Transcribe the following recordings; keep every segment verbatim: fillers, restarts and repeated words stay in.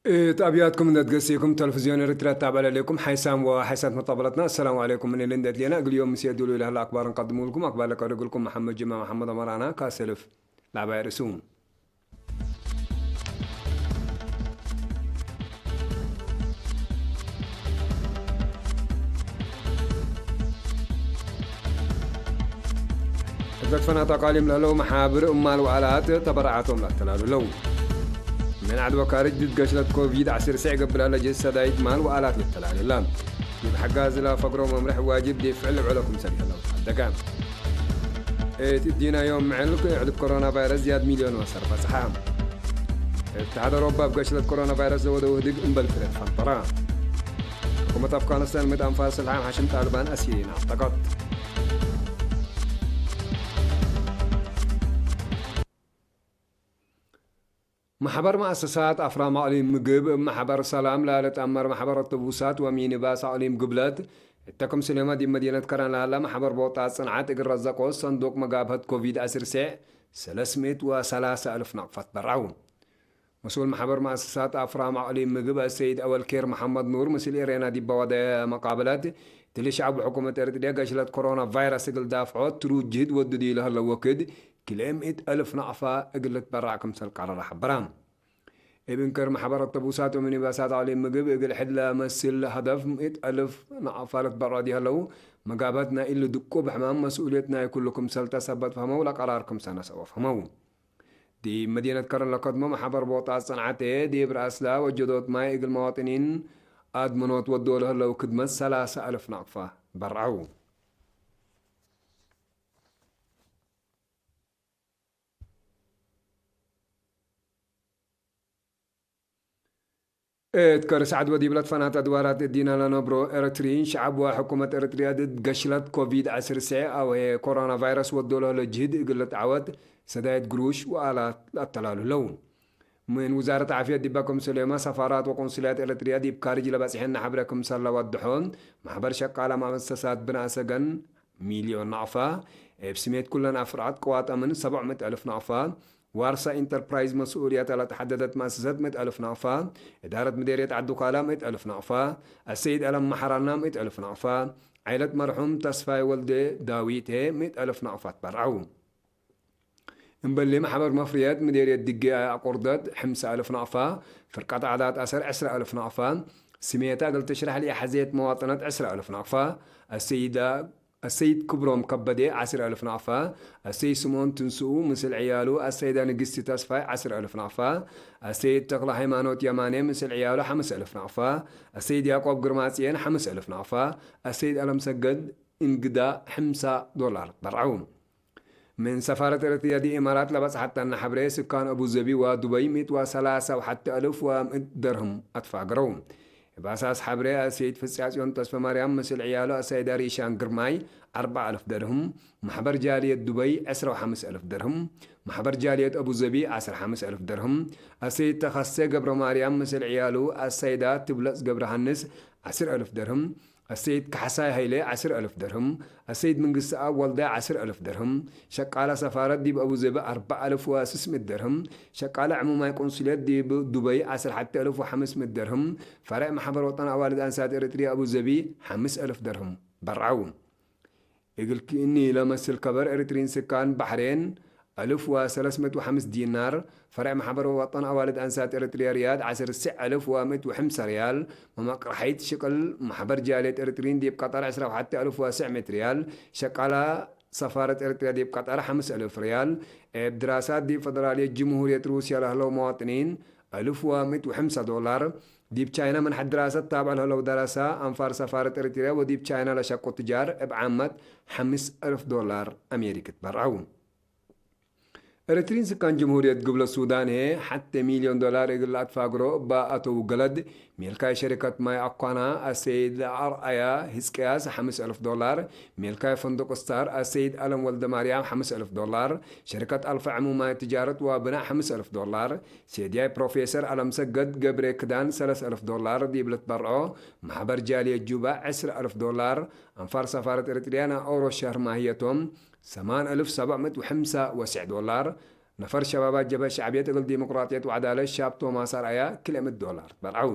እት አብያትኩም እንዴ ትገሴኩም፣ ተለፍዝዮን ኤረትርያ ትታብዐ ለሌኩም ሓይሳም ወሓይሳት መጣበለትና፣ አሰላሙ ዐለይኩም ምን እሊ እንዴ ትሌና፣ እግል ዮም ምስየ ዱሉይ ለህለ አክባር እንቀድሙ እልኩም። አክባር ለቀርእ እግልኩም መሐመድ ጅማ መሐመድ አመራና ካሰልፍ ላባይ ርእሱ። እት ፈናት አቃሊም ለህለው መሓብር እማል ወአላት ተበረዓቶም ለአተላሉ ህለው። ምን ዐድ ወካርጅ ድድ ገሽለት ኮቪድ ዐስር ስዕ ገብእ ለህለ ጅህዝ ሰዳይት ማል ወአላት ልተላሉ ህለ። ዲብ ሐጋዝ ለፈግሮ መምርሕ ዋጅብ ዲብ ፍዕል ልውዕሎ ክምሰል ህለው ተሐደገ። እት እዲነ ዮም ምዕል ዕድድ ኮሮና ቫይረስ ዝያድ ሚልዮን ወአሰር በጽሐ። እትሓድ አውሮፓ እብ ገሽለት ኮሮና ቫይረስ ዘወደው ህድግ እምበል ፍሬት ፈንጠረ። ሕኩመት አፍጋኒስታን ምእት አንፋር ስልሓም ሐሽም ጣልባን አስየይን አዕተቀት። መሕበር መአሰሳት አፍራም አቅሊም ምግብ እብ መሕበር ሰላም ለልትአመር መሕበር አውቶቡሳት ወሚኒባስ አቅሊም ግብለት፣ እተ ክምስል ዮመ ዲብ መዲነት ከረን ለሀለ መሕበር ቦጣት ጽንዓት እግል ረዘቆ ሰንዱቅ መጋብሀት ኮቪድ ዐስር ሴዕ ሰለስ ምእት ወሰላሰ አልፍ ናቅፋት በርዐው። መስኡል መሕበር መአሰሳት አፍራም አቅሊም ምግብ አሰይድ አወልኬር መሐመድ ኑር ምስል ኤሬና ዲብ ወደ መቃበለት፣ እትሊ ሸዐብ ወሕኩመት ኤረትርየ ገሽለት ኮሮና ቫይረስ እግል ዳፍዖት ትሩድ ጅህድ ወድዱ ለህለ ወክድ ክልኤ ምእት አልፍ ናቅፋ እግል ልትበራዕ ክምሰል ቀረረ ሐበረ። እብ እንክር መሕበር አውቶቡሳት ወሚኒባሳት አቅሊም ምግብ እግል ሕድ ለመስል ሀደፍ ምእት አልፍ ናቅፋ ልትበረዕ ዲሀለው፣ መጋብሀት ናይ እሊ ድቁብ ሕማም መስኡልየት ናይ ኩሉ ክምሰል ተሰበት ፈሀመው ለቀራር ክምሰል ነሰኦ ፈሀመው። ዲብ መዲነት ከረን ለከድሞ መሕበር ቦጣት ጽንዓቴ፣ ዲብ ረአስላ ወጀዶት ማይ እግል መዋጥኒን አድመኖት ወዶ ለህለው ክድመት ሰላሰ አልፍ ናቅፋ በርዐው። እት ከርስ ዐድ ወዲብ ለትፈናተ አድዋራት እዲነ ለነብሮ ኤረትርዪን፣ ሸዐብ ወሕኩመት ኤረትርያ ድድ ገሽለት ኮቪድ ዐስር ሴዕ አው ህዬ ኮሮና ቫይረስ ወዶ ለህለ ጅህድ እግል ልትዐወት ሰዳይት ግሩሽ ወአላት ለአተላሉ ህለው። ምን ውዛረት ዓፍየት ዲበ ክምሰል ዮመ ሰፋራት ወቆንስልያት ኤረትርያ ዲብ ካርጅ ለበጽሐነ ሐብሬ ክምሰል ለወድሖ፣ መሕበር ሸቃለ መአሰሳት ብንአ ሰገን ሚልዮን ናቅፋ፣ እብ ስሜት ኩለን አፍራዕት ቅዋጠምን ሰብዕ ምእት አልፍ ናቅፋ፣ ዋርሳ ኢንተርፕራይዝ መስኡልየተ ለተሐደደት መአሰሰት ምእት አልፍ ናቅፋ፣ እዳረት ምዴርየት ዐዱ ካላ ምእት አልፍ ናቅፋ፣ አሰይድ አለም መሐራና ምእት አልፍ ናቅፋ፣ ዐይለት መርሑም ተስፋይ ወልዴ ዳዊቴ ምእት አልፍ ናቅፋ ትበርዐው። እምበሊ መሕበር መፍርየት ምዴርየት ድጌ አቆርደት ሐምሳ አልፍ ናቅፋ፣ ፍርቀት ዓዳት አሰር ዕስራ አልፍ ናቅፋ፣ ስሜታ እግል ትሽረሕ ለኢሐዜት መዋጥነት ዕስራ አልፍ ናቅፋ፣ አሰይዳ አሰይድ ክብሮም ከበዴ ዐስር አልፍ ናቅፋ፣ አሰይድ ስምኦን ትንስኡ ምስል ዕያሉ፣ አሰይዳ ንግስቲ ተስፋይ ዐስር አልፍ ናቅፋ፣ አሰይድ ተክለ ሃይማኖት የማኔ ምስል ዕያሉ ሐምስ አልፍ ናቅፋ፣ አሰይድ ያዕቆብ ግርማጽዮን ሐምስ አልፍ ናቅፋ፣ አሰይድ አለምሰገድ እንግዳ ሐምሳ ዶላር በርዐው። ምን ሰፋረት ኤረትርያ ዲብ ኢማራት ለበጽሐተነ ሐብሬ፣ ስካን አቡ ዘቢ ወዱበይ ምእት ወሰላሳ ወሐቲ አልፍ ወምእት ደርህም አትፋገረው። እብ አሳስ ሐብሬ፣ አሰይድ ፍጽያጽዮን ተስፈማርያም ምስል ዕያሉ አሰይዳ ሪሻን ግርማይ አርበዕ አልፍ ደርህም፣ መሕበር ጃልየት ዱበይ ዕስራ ወሐምስ አልፍ ደርህም፣ መሕበር ጃልየት አቡ ዘቢ ዐስር ሐምስ አልፍ ደርህም፣ አሰይድ ተኸሴ ገብረ ማርያም ምስል ዕያሉ አሰይዳ ትብለጽ ገብረ ሐንስ ዐስር አልፍ ደርህም፣ አሰይድ ካሕሳይ ሀይሌ ዐስር አልፍ ደርህም፣ አሰይድ መንግስትአብ ወልዳይ ዐስር አልፍ ደርህም፣ ሸቃለ ሰፋረት ዲብ አቡ ዘቢ አርበዕ አልፍ ወስስ ምእት ደርህም፣ ሸቃለ ዕሙማይ ቁንስልየት ዲብ ዱበይ ዐስር ሐቲ አልፍ ወሐምስ ምእት ደርህም፣ ፈሬዕ መሕበር ወጠን አዋልድ አንሳት ኤረትርያ አቡ ዘቢ ሐምስ አልፍ ደርህም በርዐው። እግል ክእኒ ለመስል ከበር ኤረትርዪን ስካን ባሕሬን አልፍ ወሰለስ ምእት ወሐምስ ዲናር፣ ፈሬዕ መሕበር ወጠን አዋልድ አንሳት ኤረትርያ ርያድ ዐስር ስዕ አልፍ ወምእት ወሐምሳ ርያል፣ መመቅረሐይት ሽቅል መሕበር ጃልየት ኤረትርዪን ዲብ ቀጠር ዐስራ ወሐቲ አልፍ ወስዕ ምእት ርያል፣ ሸቃላ ሰፋረት ኤረትርያ ዲብ ቀጠር ሐምስ አልፍ ርያል፣ እብ ድራሳት ዲብ ፈደራልየት ጅምሁርየት ሩስያ ለህለው መዋጥኒን አልፍ ወምእት ወሐምሳ ዶላር፣ ዲብ ቻይና ምን ሐድ ድራሰት ታብዕ ለህለው ደረሰ አንፋር ሰፋረት ኤረትርያ ወዲብ ቻይና ለሸቁ ትጃር እብ ዓመት ሐምስ አልፍ ዶላር አሜሪክ ትበርዐው። ኤረትርዪን ስካን ጅምሁርየት ግብለ ሱዳን ህዬ ሐቴ ሚልዮን ዶላር እግል ለአትፋግሮ እበ አተው ገለድ፣ ሜልካይ ሸሪከት ማይ አኳና አሰይድ አርአያ ህዝቅያስ ሐምስ አልፍ ዶላር፣ ሜልካይ ፈንዱቅ ስታር አሰይድ አለም ወልደማርያም ሐምስ አልፍ ዶላር፣ ሸሪከት አልፈ ዕሙማይ ትጃረት ወብናእ ሐምስ አልፍ ዶላር፣ ሴድያይ ፕሮፌሰር አለምሰገድ ገብሬ ክዳን ሰለስ አልፍ ዶላር ዲብ ልትበርዖ፣ ማሕበር ጃልየት ጁባ ዕስር አልፍ ዶላር፣ አንፋር ሰፋረት ኤረትርያ ናይ ኦሮ ሸህር ማህየቶም ሰማን አልፍ ሰብዕ ምእት ወሐምሳ ወስዕ ዶላር፣ ነፈር ሸባባት ጀብሀት ሸዕብየት እግል ዲሞቅራጥየት ወዐዳለት ሻብ ቶማስ አርአያ ክልኤ ምእት ዶላር በልዐው።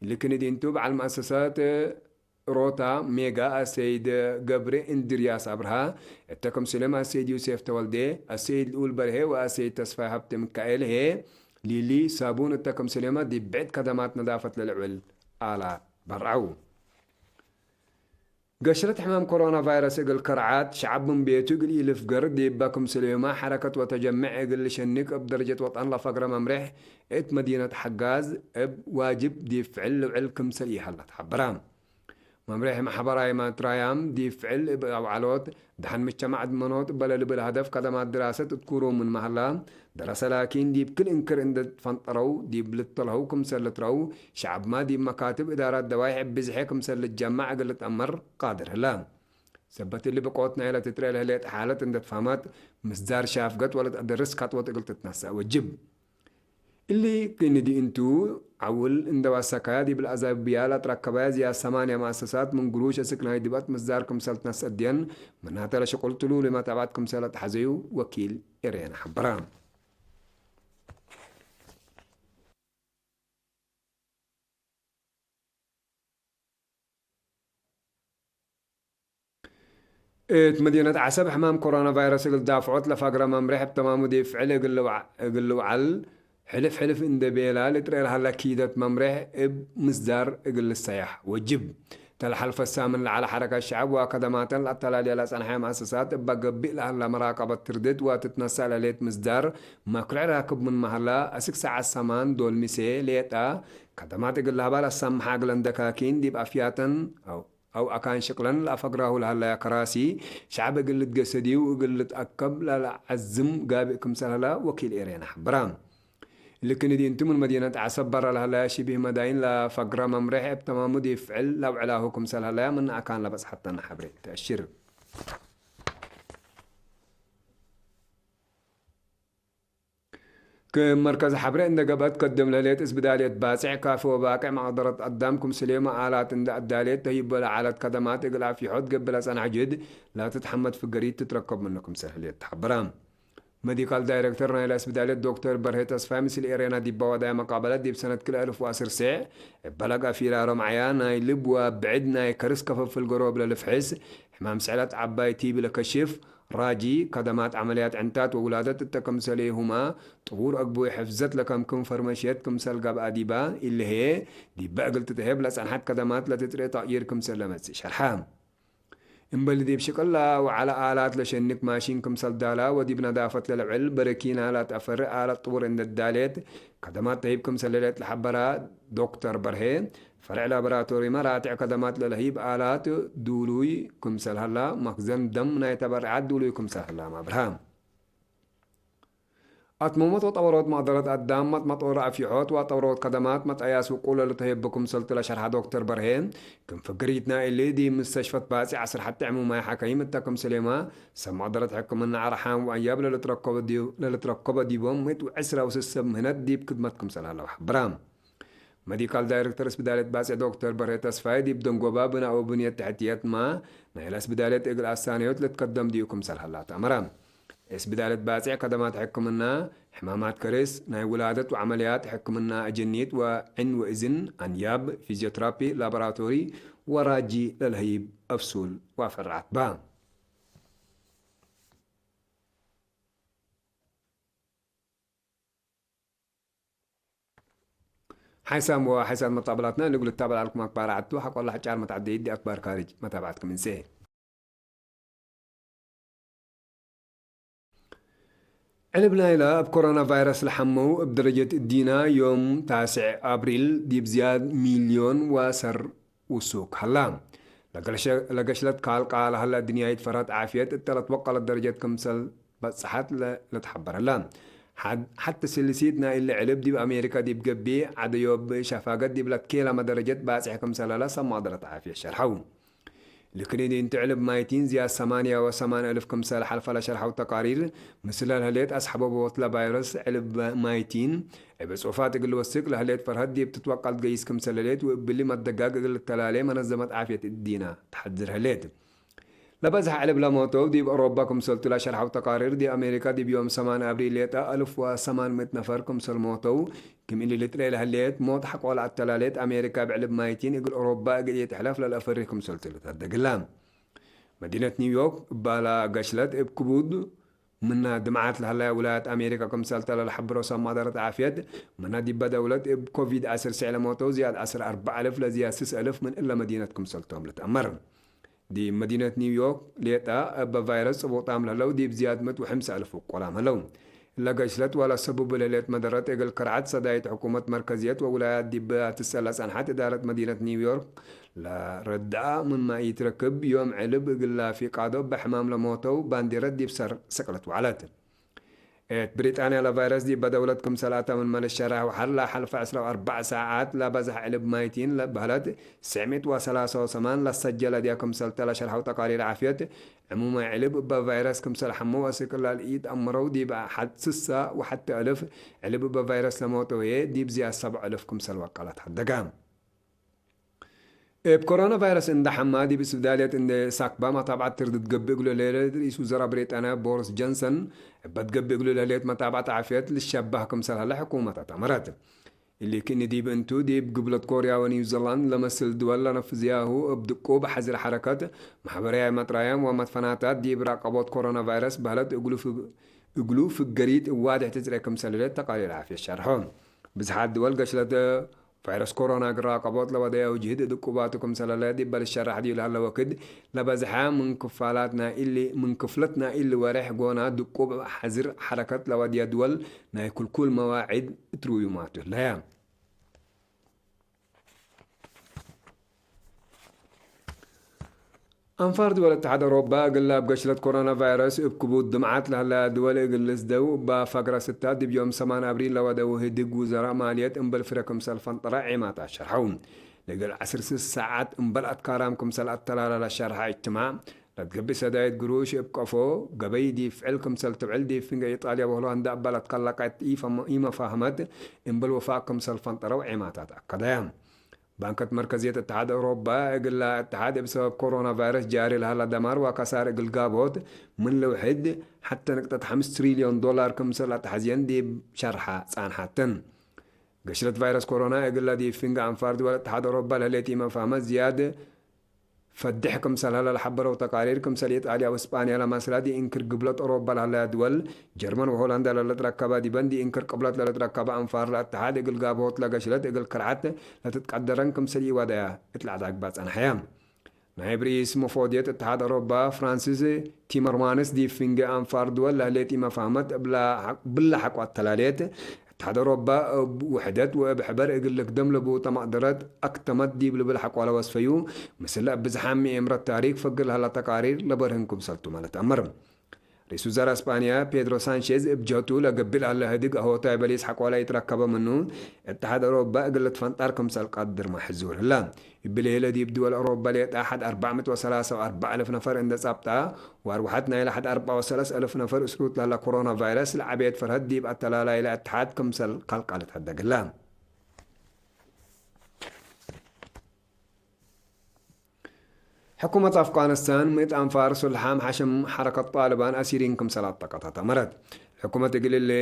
እሊ ክንዲ እንቱ በዐል መአሰሳት ሮታ ሜጋ አሰይድ ገብሬ እንድርያስ አብርሃ፣ እተ ክምስሌመ አሰይድ ዮሴፍ ተወልዴ፣ አሰይድ ልኡል በርሄ ወአሰይድ ተስፋይ ሀብተ ሚካኤል ህዬ ሊሊ ሳቡን እተ ክምስሌመ ዲብ ብዕድ ከደማት ነዳፈት ለልዕብል አላት በርዐው። ገሽለት ሕማም ኮሮና ቫይረስ እግል ከርዓት፣ ሸዐብ ምን ቤቱ እግል ኢልፍገር፣ ዲበ ክምስሌመ ሐረከት ወተጀምዕ እግል ልሸንቅ እብ ደረጀት ወጠን ለፈግረ መምሬሕ እት መዲነት ሐጋዝ እብ ዋጅብ ዲብ ፍዕል ልውዕል ክምሰል ኢሀለ ተሐበረ። መምሬሕ መሕበራይ ማትራያም ዲብ ፍዕል እብ አውዓሎት፣ ደሐን ምጅተማዕ እት መኖት እበ ለልብል ሀደፍ ከደማት ድራሰት እት ኩሩም ምን መሀላ፣ ደረሰ ላኪን ዲብ ክል እንክር እንዴ ትፈንጠረው፣ ዲብ ልተልሀው ክምሰል ልትረው፣ ሸዐብመ ዲብ መካትብ እዳራት ደዋይሕ እብ ብዝሐ ክምሰል ልትጀመዕ እግል ልትአመር ቃድር ህለ። ሰበት እሊ ብቆት ናይለ ትትርኤ ለህሌት ሓለት እንዴ ትፋህመት፣ ምስዳር ሻፍገት ወለትአደርስ ካጥወት እግል ትትነሰእ ወጅብ። እሊ ክንዲ እንቱ፣ ዐውል እንዴ ወሰካያ ዲብ ለአዛብያ ለአትረከበያ ዝያድ ሰማንያ መአሰሳት ምን ግሩሽ እስክ ናይ ድብአት ምስዳር ክምሰል ትነሰአት ድየን፣ ምናተ ለሽቁል ትሉሉ መታብዐት ክምሰል አትሐዘዩ ወኪል ኤሬና ሐበረ። እት መዲነት ዐሰብ ሕማም ኮሮና ቫይረስ እግል ዳፍዖት ለፈግረ መምሬሕ እብ ተማሙ ዲብ ፍዕል እግል ልውዓ-፣ እግል ልውዓል ሕልፍ ሕልፍ እንዴ ቤላ ልጥሬ ለሀለ ኪደት መምሬሕ እብ ምስዳር እግል ልሰያሕ ወጅብ። ተለሐልፈ ሳምን ለዐለ ሐረከት ሸዐብ ወከደማተን ለአተላሌ ለጸንሐ መአሰሳት እበ ገብእ ለሀለ መራቀበት ትርድት ወትትነሰእ ለሌት ምስዳር መክርዕ ራክብ ምን መሀላ፣ አስክ ሰዓት ሰማን ዶል ምሴ ሌጠ ከደማት እግል ለሀባ ለአሳምሐ እግለን ደካኪን ዲብ አፍያተን አው አው አካን ሽቅለን ለአፈግራሁ ለሀለያ ከራሲ ሸዐብ እግል ልትገሰድዩ እግል ልትአከብ ለለዐዝም ጋብእ ክምሰል ሀላ ወኪል ኤሬና ሐበረ። እሊ ክንዲ እንቱ ምን መዲነት ዐሰብ በረ ለሀለያ ሽቢህ መዳይን ለፈግረ መምሬሕ እብ ተማሙ ዲብ ፍዕል ለአውዕላሁ ክምሰል ሀለያ ምን አካን ለበጽሐተነ ሐብሬ ተአሽር። ክም መርከዝ ሐብሬ እንዴ ገብአት፣ ከድም ለህሌት እስብዳልየት ባጽዕ ካፊ ወባቅዕ መቅደረት አዳም ክምስሌመ አላት እንዴ አዳሌት ተህይቦ ለዐለት ከደማት እግል አፍይሖት ገብእ ለጸንሐ ጅህድ ላትትሐመድ ፍገሪት ትትረከብ ምኑ ክምሰል ህሌት ተሐበረ። መዲካል ዳይሬክተር ናይለ እስብዳልየት ዶክተር በርሄ ተስፋይ ምስል ኤሬና ዲበ ወዳየ መቃበለት ዲብ ሰነት ክልኤ አልፍ ወዐስር ሴዕ እበ ለገፊራ ረምዐያ ናይ ልብ ወብዕድ ናይ ከርስ ከፈፍል ገሮብ ለልፍሕስ ሕማም ስዕለት ዐባይ ቲቢ ለከሽፍ ራጂ፣ ከደማት ዐመልያት ዕንታት ወውላደት እተ ክምሰሌሁመ ጥቡር አግቡይ ሕፍዘት ለከምክም ፈርመሽየት ክምሰል ገብአ ዲበ፣ እሊ ህዬ ዲበ እግል ትትሀብ ለጸንሐት ከደማት ለትትርኤ ተቅይር ክምሰል ለመጽእ ሸርሐ። እምበል ዲብ ሽቅል ለአውዐለ አላት ለሸንክ ማሺን ክምሰል ዳላ ወዲብ ነዳፈት ለልዕል በረኪና ለአትአፈርእ አላት ጥቡር እንዴ ዳሌት ከደማት ተህይብ ክምሰል ለሌት ለሐበረ ዶክተር በርሄ፣ ፈርዕ ላቦራቶሪመ ራትዕ ከደማት ለለህይብ አላት ዱሉይ ክምሰል ሀላ፣ መክዘን ደም ናይ ተበርዓት ዱሉይ ክምሰል ሀላመ አብርሀ። አትመሞት ወጠበሮት መቅደረት አዳም፣ መጥመጥ ወረአፊሖት ወጠበሮት ከደማት መትአያስ ውቁል ለልትሀየቡ ክምሰልቱ ለሸርሐ ዶክተር በርሄ፣ ክም ፍግሪትና እሊ ዲብ ምስተሽፈት ባጽዕ ዐስር ሐቲ ዕሙማይ ሐከይም እተ ክምስሌመ ሰብ መቅደረት ሕክምና አርሓም ወአንያብ ለልትረከቦ ዲብ፣ ለልትረከቦ ዲቦም ምእት ወዕስራ ወስሰ ምህነት ዲብ ክድመት ክምሰል ሀለው ሐብራ። መዲካል ዳይሬክተር እስብዳልየት ባጽዕ ዶክተር በርሄ ተስፋዬ፣ ዲብ ደንጎባ ብናእ ወብንየት ተሕትየትመ ናይለ እስብዳልየት እግል አሳነዮት ልትከደም ዲቡ ክምሰል ሀላ ተአመረ። እስብዳልየት ባጽዕ ከደማት ሕክምና፣ ሕማማት ከርስ፣ ናይ ውላደት ወዐመልያት ሕክምና አጀኒት ወዕን ወእዝን፣ አንያብ፣ ፊዝዮትራፒ፣ ላቦራቶሪ ወራጂ ለልሀይብ አፍሱል ወአፈርዓት በ። ሓይሳም ወሓይሳት መጣብላትና እሊ እግል ልታበል አልኩም አክባር ዐድቱ ሐቆ ለሐጫር መትዐደይት ዲብ አክባር ካርጅ መታብዐትኩም እንሴ። ዕልብ ናይለ እብ ኮሮና ቫይረስ ለሐመው እብ ደረጀት እዲና ዮም ታስዕ አብሪል ዲብ ዝያድ ሚልዮን ወሰር ውሱክ ሀላ። ለገሸ-፣ ለገሽለት ካልቃ ለሀለ እድንያይት ፈርሀት ዓፍየት እተ ለትወቀለት ደረጀት ክምሰል በጽሐት ለ-፣ ለትሐበር ህለ። ሐድ-፣ ሐቲ ስልሲት ናይ እሊ ዕልብ ዲብ አሜሪካ ዲብ ገብእ ዐደዮ እብ ሸፋገት ዲብ ለትኬለመ ደረጀት ባጽሕ ክምሰለ ለሰብ መቅደረት ዓፍየት ሸርሐው። ልክኒ ዲንቱ ዕልብ ማይቲን ዝያድ ሰማንያ ወሰማን እልፍ ክምሰል ሐልፈ ለሸርሐው ተቃሪር፣ ምስለ ለህሌት አስሐበቦት ለቫይረስ ዕልብ ማይቲን እብ ጽሑፋት እግል ልወስክ ለህሌት ፈርሀት ዲብ ትትወቀል ትገይስ ክምሰል ህሌት ወእብሊ መደጋግ እግል ልተላሌ መነዘመት ዓፍየት እዲና ተሐዝር ህሌት። ለበዝሐ ዕልብ ለሞተው ዲብ አውሮፓ ክምሰልቱ ለሸርሐው ተቃሪር፣ ዲብ አሜሪካ ዲብ ዮም ሰማን አብሪል ሌጠ አልፍ ወሰማን ምእት ነፈር ክምሰል ሞተው፣ ክም እሊ ልጥሬ ለህሌት ሞት ሐቆ ለአተላሌት አሜሪካ እብ ዕልብ ማይቲን እግል አውሮፓ እግል ኢትሕለፍ ለልአፈርህ ክምሰልቱ ልትሀደግላ። መዲነት ኒውዮርክ እባላ ገሽለት እብ ክቡድ ምና ድምዓት ለሀለያ ውላያት አሜሪካ ክምሰልተ ለልሐብሮ ሰብ ማዳረት ዓፍየት፣ ምና ዲበ ደውለት እብ ኮቪድ ዐስር ስዕ ለሞተው ዝያድ ዐስር አርበዕ አልፍ ለዝያድ ስስ አልፍ ምን እለ መዲነት ክምሰልቶም ልትአመር። ዲብ መዲነት ኒውዮርክ ሌጣ እበ ቫይረስ ጽቡጣም ለህለው ዲብ ዝያድ ምእት ወሐምስ አልፍ ውቆላም ህለው። እለ ገሽለት ወለሰቡብ ለህሌት መደረት እግል ከርዐት ሰዳይት ሕኩመት መርከዝየት ወውላያት ዲብ ትሰለ ጸንሐት እዳረት መዲነት ኒውዮርክ ለረድአ ምንመ ኢትረክብ ዮም ዕልብ እግላ ፊቃዶ በሕማም ለሞተው ባንዴረት ዲብ ሰር ሰቅለት ወዐለት። እት ብሪጣንያ ለቫይረስ ዲበ ደውለት ክምሰል አተ ምንመ ልሸረሕ ወሐር ለሐልፈ ዕስራ ወአርበዕ ሳዐት ለበዝሐ ዕልብ ማይቲን ለበህለት ስዕሚት ወሰላሳ ወሰማን ለሰጀለ ዲያ ክምሰልተ ለሸርሐው ተቃሪር ዓፍየት፣ ዕሙመ ዕልብ እበ ቫይረስ ክምሰል ሐመው አስክ እለ ለኢተአመረው ዲብ ሐድ ስሳ ወሐተ አልፍ፣ ዕልብ እበ ቫይረስ ለሞተው ህዬ ዲብ ዝያድ ሰብዕ አልፍ ክምሰል ወቀለት ሐደገ። እብ ኮሮና ቫይረስ እንደ ሐማ ዲብ እስብዳልየት እንደ ሳክባ መታብዐት ትርድት ገብእ እግሉ ለህሌት ርኢስ ውዘራእ ብሪጣንያ ቦሪስ ጆንሰን፣ እበ ትገብእ እግሉ ለህሌት መታብዐት ዓፍየት ልሸባህ ክምሰል ሀለ ሕኩመት አተመረት። እሊ ክእኒ ዲብ እንቱ፣ ዲብ ግብለት ኮርያ ወኒውዚላንድ ለመስል ድወል ለነፍዝያሁ እብ ድቁብ ሐዝር ሐረከት፣ ማሕበራያይ መጥራያም ወመትፈናታት ዲብ ራቀቦት ኮሮና ቫይረስ በህለት እግሉ ፍ-፣ እግሉ ፍገሪት እዋድሕ ትጽሬ ክምሰል ህሌት ተቃሪር ዓፍየት ሸርሖ። ብዝሓት ድወል ገሽለት ቫይረስ ኮሮና እግል ራቀቦት ለወደየው ጅህድ ድቁባቱ ክምሰለለ ዲበ ልሸራሕ ዲብ ለሀለ ወክድ፣ ለበዝሐ ምን ክፋላት ናይ እሊ፣ ምን ክፍለት ናይ እሊ ወሬሕ ጎና ድቁብ ሐዝር ሐረከት ለወድየ ድወል ናይ ክልኩል መዋዒድ እትሩዩማቱ ህለየ። አንፋር ድወል እትሓድ አውሮፓ፣ እግል ለአብ ገሽለት ኮሮና ቫይረስ እብ ክቡድ ድምዓት ለሀለያ ድወል እግል ልስደው፣ እባ ፈግረ ስታ ዲብ ዮም ሰማን አብሪል ለወደው ህድግ ውዘራእ ማልየት እምበል ፍረ ክምሰል ፈንጠረ ዔማት አሸርሐው። ለእግል ዐስር ስስ ሳዓት እምበል አትካራም ክምሰል አተላላ ለሸርሐ እጅትማዕ፣ ለትገብእ ሰዳይት ግሩሽ እብ ቀፎ ገበይ ዲብ ፍዕል ክምሰል ትብዕል ዲብ ፍንገ ኢጣልያ ወሆላንዳ እባ ለትከለቀት ኢፈ-፣ ኢመፋህመት እምበል ወፋቅ ክምሰል ፈንጠረው ዔማታት አከደያ። ባንከት መርከዝየት እትሓድ አውሮፓ፣ እግላ እትሓድ እብ ሰበብ ኮሮና ቫይረስ ጃሪ ለሀላ ደማር ወከሳር እግል ጋብኦት፣ ምን ልውሕድ ሐተ ንቅጠት ሐምስ ትሪልዮን ዶላር ክምሰል አትሐዝየን ዲብ ሸርሐ ጻንሐትን። ገሽለት ቫይረስ ኮሮና እግላ ዲብ ፍንገ አንፋር ድወል እትሓድ አውሮፓ ለህሌት ኢመፋህመት ዝያድ ፈድሕ ክምሰል ሀለ ለሐበረው ተቃሪር፣ ክምሰል ኢጣልያ ወእስጳንያ ለመስላ ዲብ እንክር ግብለት አውሮፓ ለሀለያ ድወል፣ ጀርመን ወሆላንዳ ለልትረከበ ዲበን፣ ዲብ እንክር ቅብለት ለልትረከበ አንፋር ለእትሓድ እግል ጋብኦት ለገሽለት እግል ከርዐት ለትትቀደረን ክምሰል ኢወደያ እት ለአዳግባ ጸንሐየ። ናይብ ርኢስ መፎድየት እትሓድ አውሮፓ ፍራንሲስ ቲመርማንስ ዲብ ፍንጌ አንፋር ድወል ለህሌት ኢመፋህመት እብላ ሐ-፣ እብለ ሐቆ አተላልየት፣ እትሓድ አውሮፓ እብ ውሕደት ወእብ ሕበር እግል ልክደም ለቡ ተመቅደረት አክተመት ዲብ ልብል ሐቆ ለወስፈዩ፣ ምስለ እብ ብዝሓም ምኤምረት ታሪክ ፈግር ለሀላ ተቃሪር ለበርህን ክምሰልቱ ማለት አመር። ርኢስ ውዘራእ እስጳንያ ፔድሮ ሳንቼዝ እብ ጀህቱ፣ ለገብእ ለሀለ ህድግ አሆታይ በሊስ ሐቆለ ኢትረከበ ምኑ፣ እትሓድ አውሮፓ እግል ልትፈንጣር ክምሰል ቀድር ማሕዙር ህለ። እብሊ ህለ ዲብ ድወል አውሮፓ ሌጣ ሐድ አርበዕ ምእት ወሰላሳ ወአርበዕ አልፍ ነፈር እንደ ጻብጣ፣ ወአርወሐት ናይለ ሐድ አርበዕ ወሰለስ አልፍ ነፈር እስሩት ለሀለ ኮሮና ቫይረስ ለዐቤት ፈርሀት ዲብ አተላላይ ለእትሓድ ክምሰል ከልቀለት ሀደግላ። ሕኩመት አፍጋኒስታን ምእት አንፋር ሱልሓም ሐሽም ሐረከት ጣልባን አሲሪን ክምሰል አጠቀተት አመረት። ሕኩመት እግል እሊ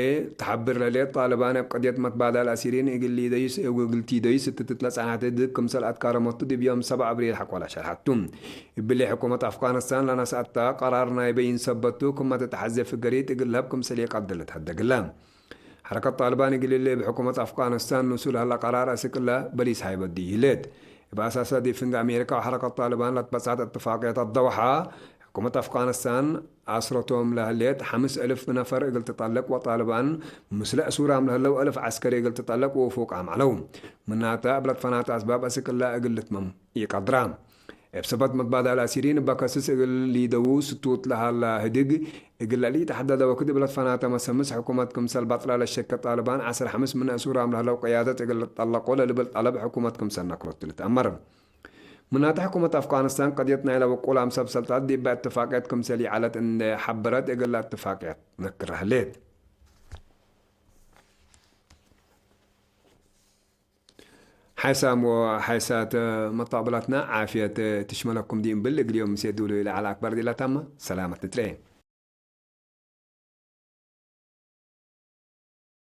ተሐብር ለህሌት ጣልባን እብ ቅድየት መትባዳል አሲሪን እግል ሊደዩስ እግል ቲደዩስ እትትት ለጸንሐት ህድግ ክምሰል አትካረመቱ ዲብ ዮም ሰብዓ አብሪል ሐቆላ ሸርሐቱ። እብሊ ሕኩመት አፍጋኒስታን ለነስአተ ቀራር ናይ በይን ሰበቱ ክመ ትትሐዜ ፍገሪት እግል ለሀብ ክምሰል ኢቀድር ልትሀደግለ። ሐረከት ጣልባን እግል እሊ እብ ሕኩመት አፍጋኒስታን ኑሱ ለሀለ ቀራር አስክ እለ በሊስ ሃይበት ዲብ ህሌት። እብ አሳሰ ዲብ ፍንገ አሜሪካ ወሐረከት ጣልባን ለትበጽሐት እትፋቅየት አደወሓ፣ ሕኩመት አፍጋኒስታን አስረቶም ለህሌት ሐምስ እልፍ ነፈር እግል ትጠልቅ ወጣልባን ምስለ እሱራም ለህለው እልፍ ዐስከሪ እግል ትጠልቅ ውፉቃም ዐለው። ምናተ እብ ለትፈናተ አስባብ አስክ እለ እግል ልትመም ኢቀድራ። እብ ሰበት መትባዳል አሲሪን እበ ከስስ እግል ሊደዉ ስቱት ለሀላ ህድግ፣ እግል ለልኢተሐደደ ወክድ እብ ለትፈናተ መሰምስ ሕኩመት ክምሰል በጥረ ለሸከ ጣልባን፣ ዐስር ሐምስ ምን እሱራም ለህለው ቅያደት እግል ልትጠለቆ ለልብል ጠለብ ሕኩመት ክምሰል ነክሮቱ ልትአመር። ምናተ ሕኩመት አፍጋኒስታን ቀድየት ናይለ ውቁላም ሰብ ሰልጣት ዲበ እትፋቅየት ክምሰል ይዐለት እንዴ ሐበረት፣ እግል ለእትፋቅየት ነክረ ህሌት። ዐሳም ወሐይሳት መጣብላትና ዓፍየት ትሽመለኩም ዲብ እንብል፣ እግል ዮም ምሴ ዱሉ ለዐለ አክባር ዲላ ታመ ሰላመት ንትረኤ።